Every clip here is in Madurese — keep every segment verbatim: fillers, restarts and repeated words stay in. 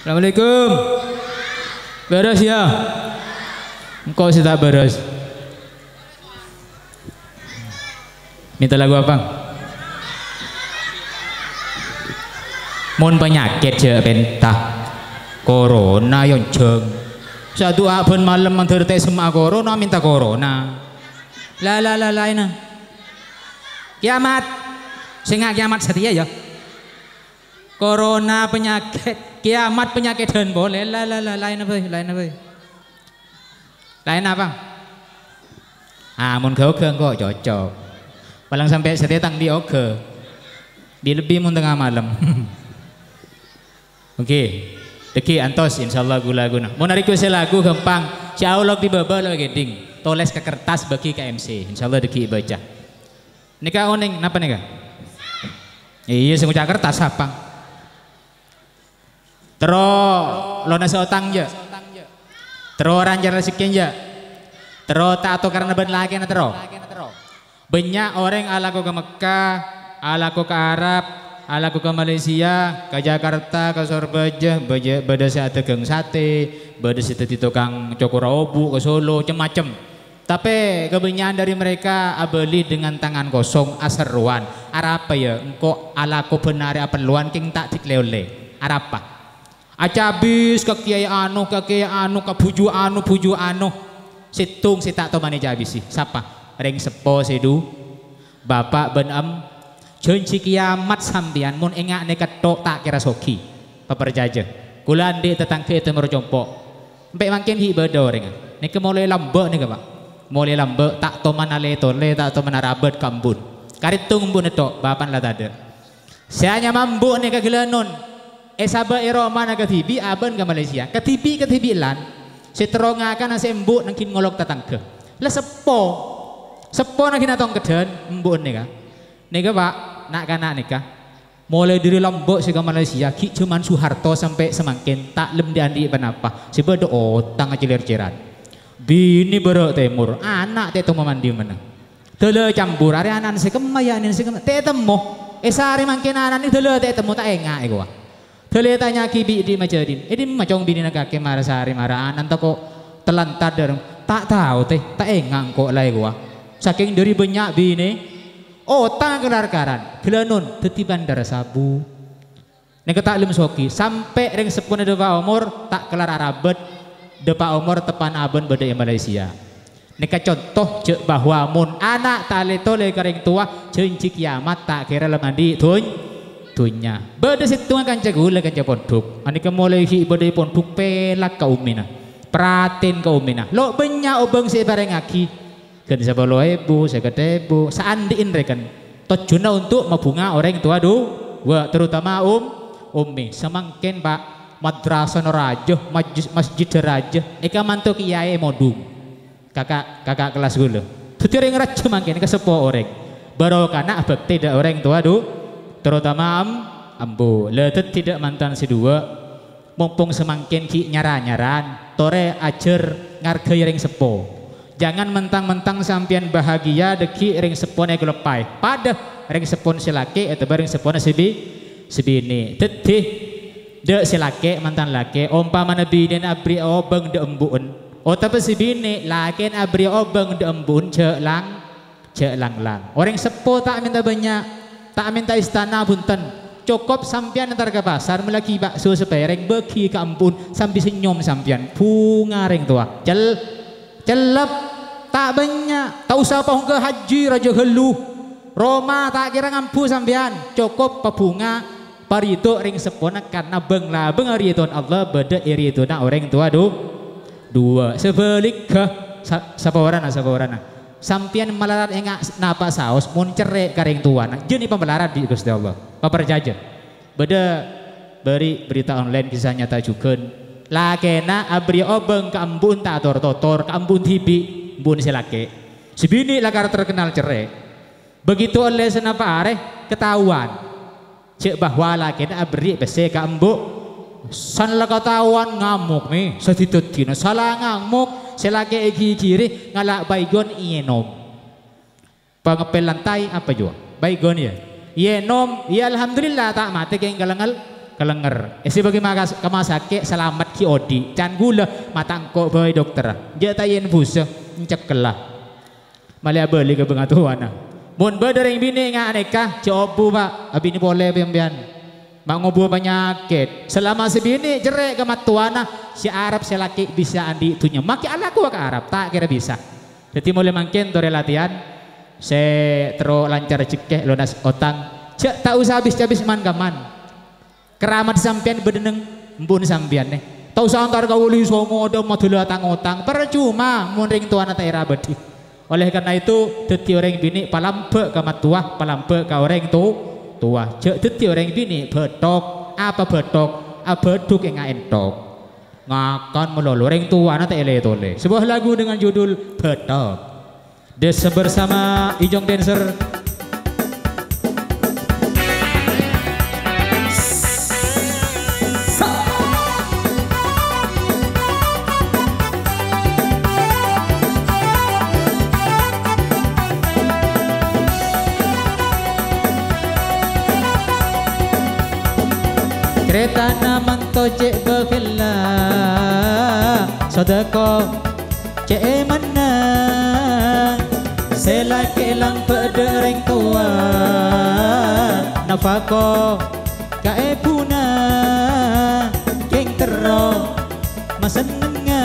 Assalamualaikum. Bârâs, yâ? Engko' sè ta' bârâs. Mènta lagu apa? Mon panyakèt jhâ' pènta. Corona yâ onjhâng. Sè adu'a bân malem mandhâr ta' semma'a corona, mènta corona. La, la, la, laènna. Kiamat. Sènga' kiamat satèya, yâ. Corona panyakèt, kiamat panyakèdhân polè. La, la, la, laènna bhâi, laènna bhâi. Laènna apa? Ah, mon ghâ-oghâ engko' cocok. Palèng sampè' satèya tang dhi' oghâ. Bi-, lebbi mon tengnga malem. Oke. Dhâggi' antos, insyaallah, ghu-laguna. Mon arè request lagu ghâmpang. Sè aolok dhi' bâbâ lo kèdhing. Tolès ka kertas bâgi ka M C. Insyaallah dhâggi' bâca. Nèka onèng, napa nèka? Iyâ, sè ngoca' kertas sapa? Terro lonasa otang, jâ'. Terro lancar rejhekkèna, jâ'. Terro ta' atokaran bân lakèna, terro. Bânnya' orèng alako ka Mekkah, alako ka Arab, alako ka Malaysia, ka Jakarta, ka Sorbhâjâ, bâjâ-, bâdâ sè adhâghâng satè, bâdâ sè dhâddhi tokang cokora obu' ka Solo, cem-macem. Tapè kabânnya'an dhâri mereka abâli dengan tangan kosong, aserrowan, "Arapa, yâ, engko' alako bân arè apellowan kèng ta' dhik lè-ollè? Arapa?" Acabis ka kèyaè anu, ka kèyaè anu, ka bhuju' anu, bhuju' anu. Sèttong sè ta' toman ècabisi. Sapa? Rèng seppo sè du-, Bapa' bân em-, jhânjhi kiamat sampèyan mon enga' nèka tho' ta' kèra soghi. Paparcajâ. Kaulâ andi' tatangghâ è Tèmor Compo'. Empè' mangkèn ghi' bâdâ orèngnga. Nèka molaè lambâ' nèka, Pa'. Molaè lambâ', ta' toman alè-tolè, ta' toman arabât ka embu'en. Karèttong embu'en tho', bapa'na la tadâ'. Sè anyama embu' nèka ghâlânon. Èsabâ' è romana kadhibi' abâ'na ka Malaysia. Kadhibi', kadhibi' lan. Sè terro ngakana sè embu' nangghing ngolok tatangghâ. La seppo. Seppona ghi' na-tongkedhân embu'en nèka. Nèka, Pa', na'-kana' nèka. Molaè dhâri lambâ' sè ka Malaysia, ghi' jhâman Soeharto sampè' samangkèn, ta' lem dhi'-andhi' ponapa. Sè bâdâ otangnga cèlèr-cèran. Binè bârâ' tèmor, ana' ta' ètemmo man-dhimman. Dâlâ cambur, arè ana'na sè kemma, yâ, ana'na sè kemma. Ta' ètemmo. È sarè mangkèn ana'na dâlâ ta' ètemmo, ta' enga' è kowa. Dâlâ ètanya'aghi bi' dhi' majâdin. È dimma cong binèna kakè mara sarè mara ana'na tako' talantad dâreng. Ta' tao, tè, ta' enga' engko' la è kowa. Sakèng dhâri bânnya' binè, otang kelar-karan. Ghâlânon, dhâddhi bandar sabu. Nèka ta' lem soghi, sampè' rèng seppona dâpa' omor ta' kellar arabât, dâpa' omor teppa'na abâ'na bâdâ è Malaysia. Nèka conto jâ' bahwa mon ana' ta' lè-tolè ka rèng towa, jhânjhi kiamat ta' kèra lem andi' dhun-, dhunnya. Bâdâ sèttonga kanca kaulâ, kanca pondhuk. Anèka molaè ghi' bâdâ è pondhuk pèlak ka ummina. Pratèn ka ummina. Lo' bânnya' obâng sè èparèngaghi. Ghân sapolo èbu, sèket èbu, saandi'na rèken. Tojjhuna untuk mabhunga orèng towa du-, wa, terutama um-, ummi. Samangkèn, Pa', madrasana rajâ, majlis-, masjidda rajâ, èkamanto kèyaè modung. Kaka', kaka' kellas kaulâ. Dhâddhi orèng rajâ mangkèn kaseppo orèng. Barokana abhâktè dâ' orèng towa du-, terutama em-, embu'. La dhâddhi dâ' mantan sè duwâ'. Mompong samangkèn ghi' nyar-anyaran, torè ajhâr ngarghâi rèng seppo. Jangan mentang-mentang sampèyan bahagia dâgghi' rèng seppona èkaleppaè. Padâ rèng seppona sè lakè' otabâ rèng seppona sè bi-, sè binè'. Dhâddhi, dâ' sè lakè' mantan lakè', ompamana binèna aberri' obâng dâ' embu'en, otabâ sè binè' lakèna aberri' obâng dâ' embu'en, jhâ' lang-, Jhâ' lang-lang. Orèng seppo ta' mènta bânnya', ta' mènta istana, bhunten. Cokop sampèyan entar ka pasar, mellèaghi bakso sapèrèng, bâghi ka embu'en, sambi senyum sampèyan. Bhunga rèng towa. Cel-, cellep. Ta' bânnya'. Ta' osa pahongghâ hajji, rajâ ghâllu. Roma ta' kèra ngambu sampèyan. Cokop pabhunga, paridho rèng seppona, karna bâng-labângnga ridhona Allah bâdâ è ridhona orèng towa du-, duwâ'. Sabhâligghâ, sa-, saporana, saporana. Sampèyan malarat enga' napa' saos, mon cerrè' ka rèng towana, jhâ' èpamalarat bi' Ghustè Allah. Paparcajâ. Bâdâ bâri' berita online, kisah nyata jhughân. Lakèna aberri' obâng ka embu'en ta' ator-totor, ka embu'en dhibi', embu'en sè lakè'. Sè binè' lakar terkenal cerrè'. Begitu ollè sanapa' arè, kataowan. Jhâ' bahwa lakèna aberri' pèssè ka embu'. San la kataowan ngamok, mè, sadhi-dhâddhina sala ngamok, sè lakè' èghighiri ngala' Baygon ènom. Pangèpèl lantai apa jhuwa? Baygon, yâ. Ènom, yâ, alhamdulillah, ta' matè kèng kalengel. Kalèngèr. Èsè bâgi makas-, ka masakè', salamet ghi' odi'. Can ghulâ, mata engko' bhâi dokter. Jhâ' ta' èinfusa, encekkella. Malè abâli ka bhângatowana. Mon bâdâ rèng binè' nga-, nèka, jhâ' obu, Pa'. Abinè polè sampèyan. Ma' ngobuwâ panyakèt. Salama sè binè' cerrè' ka mattowana, sè arep sè lakè' bisa andi' dhunnya. Makè alakowa ka arep, ta' kèra bisa. Dhâddhi molaè mangkèn torè latèyan, sè terro lancar jhekkè, lonas otang. Jhâ' ta' osa bis-cabis man-kaman. Keramat sampèyan bâdâ neng embu'na sampèyan, nè. Ta' osa entar ka wali songo dâ' madhâlâ tang-otang. Parcoma mon rèng towana ta' èrabâdhi. Oleh karena itu, dhâddhi orèng binè' palambâ' ka mattowa, palambâ' ka orèng to-, towa. Jhâ' dhâddhi orèng binè' bâthok. Apa bâthok? Abâdhuk enga' ènthok. Ngakan malolo, rèng towana ta' èlè-tolè. Sebuah lagu dengan judul Bâthok. Des bersama Ijong Dancer. Carètana manto cè' bâghellâ, sodâko cè' èmanna, sè lakè' lambâ' dâ' rèng towa, nafako ka èbhuna, kèng terro masennengnga.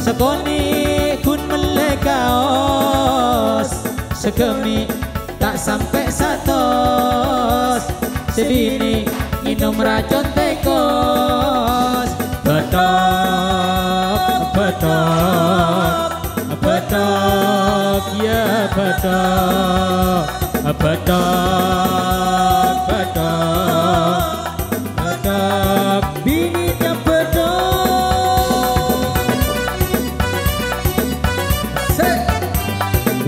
Sakonè' ghun mellè kaos, sagâmè' ta' sampè' satos, sè binè' ngènom racon tèkos. Bâthok, bâthok, bâthok, ya bâthok, bâthok, bâthok, bâthok, binè' cè' bâthok. Sè,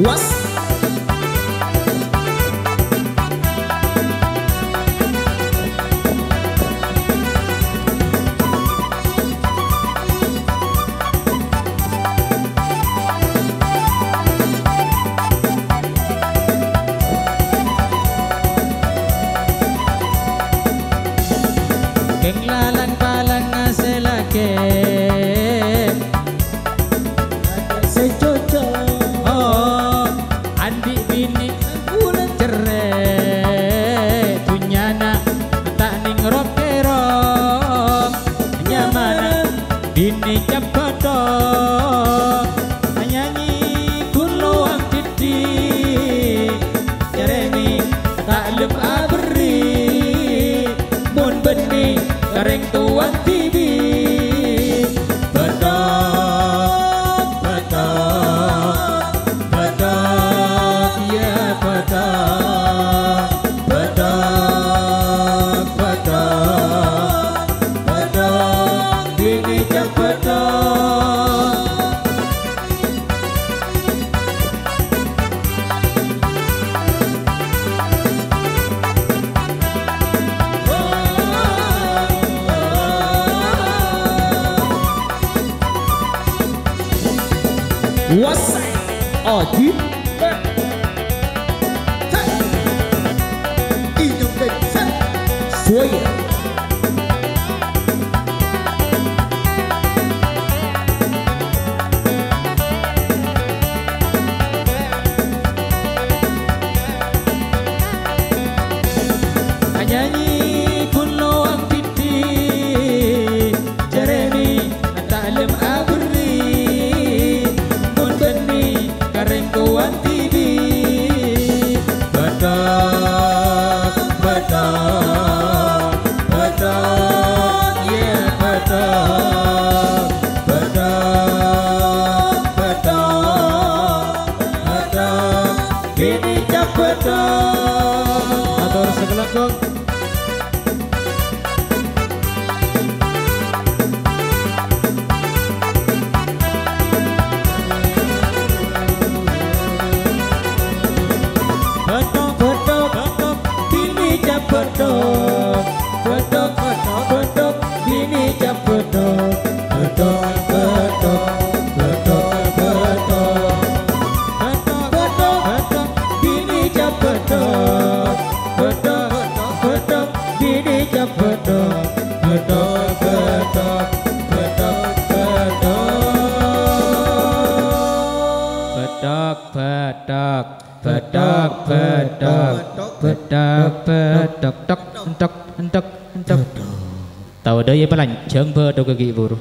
was. Kèng lalang-palang sè lakè'. Sè cocok. Oh, andi' binè' bulân cerrè'. Dhunnyana ta' nèng rok-kèrok. Nyamana binè' cè' bâthok. Anyanyi ghun lowang dhiddhi'. Carèmè ta' lem aberri'. Mon bânnè ka rèng towa dhibi'. Bâthok, bâthok, bâthok, ya bâthok. Bâthok, bâthok, bâthok, binè' cè' bâthok. What's up? Odi. Hey. Inyong Dengser. Suwaya. Anyanyi ghun lowang dhiddhi'. Carèmè ta' lem aberri'. Mon bânnè ka rèng towa dhibi'. Bâthok, bâthok, bâthok, ya bâthok. Bâthok, bâthok, bâthok, binè' cè' bâthok. Mator sakalangkong. Bâthok, bâthok, bâthok, binè' cè' bâthok. Bâthok, bâthok, bâthok, binè' cè' bâthok. Bâthok, bâthok, bâthok, bâthok. Bâthok, bâthok, bâthok, binè' cè' bâthok. Bâthok, bâthok, bâthok, binè' Bâdhâk, bâdhâk, bâdhâk, bâdhâk. Bâdhâk, bâdhâk, bâdhâk, bâdhâk, bâdhâk, tok, tok, tok, tok. Tao dâ' iyâ palanjhâng bâdhâk ghi' buru.